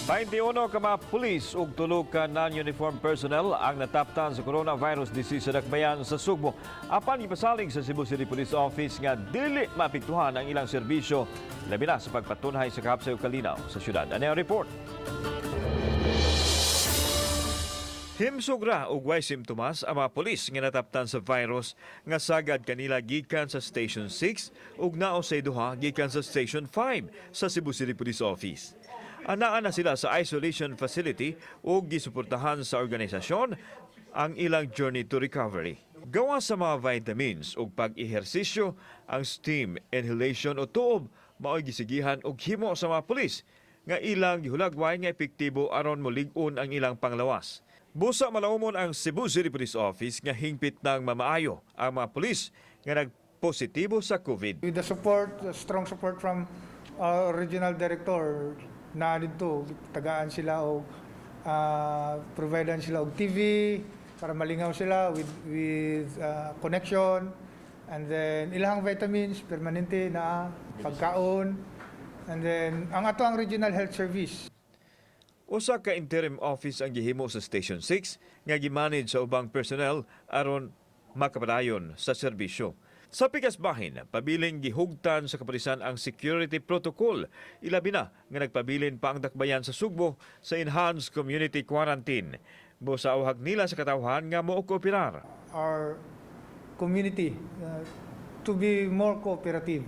21 ka mga pulis ug 3 ka non-uniform personnel ang nataptan sa coronavirus disease sa dakbayan sa Sugbo. Apan gipasalig sa Cebu City Police Office nga dili maapektuhan ang ilang serbisyo, labi na sa pagpatunhay sa kahapsay ug kalinaw sa syudad. Ano ang report? Himsog ra og way simptomas ang mga pulis nga nataptan sa virus nga sagad kanila gikan sa Station 6 ug naosay duha gikan sa Station 5 sa Cebu City Police Office. Anaa na sila sa isolation facility ug gisuportahan sa organisasyon ang ilang journey to recovery. Gawa sa mga vitamins ug pag-ehersisyo, ang steam, inhalation o tuob mao'y gisigihan og himo sa mga pulis nga ilang gihulagway nga epektibo aron molig-on ang ilang panglawas. Busa malawmon ang Cebu City Police Office nga hingpit ng mamaayo ang mga pulis nga nagpositibo sa COVID. With the support, the strong support from our regional director na dito, tagaan sila og providean sila og TV para malingaw sila with connection, and then ilahang vitamins permanente na pagkaon, and then ang ato ang regional health service. Usa ka interim office ang gihimo sa Station 6 nga gimanage sa ubang personnel aron makapadayon sa serbisyo. Sa pikas bahin, pabiling gihugtan sa kapulisan ang security protocol. Ilabi na nga nagpabilin pa ang dakbayan sa Sugbo sa enhanced community quarantine. Busa awhag nila sa katawhan nga mo-kooperar. Our community to be more cooperative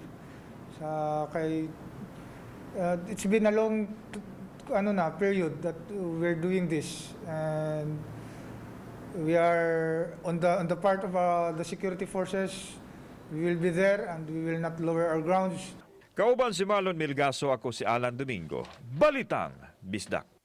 sa kay it's been a long ano na period that we're doing this, and we are on the part of the security forces. We will be there and we will not lower our grounds. Kauban si Marlon Milgaso, ako si Alan Domingo. Balitang Bisdak.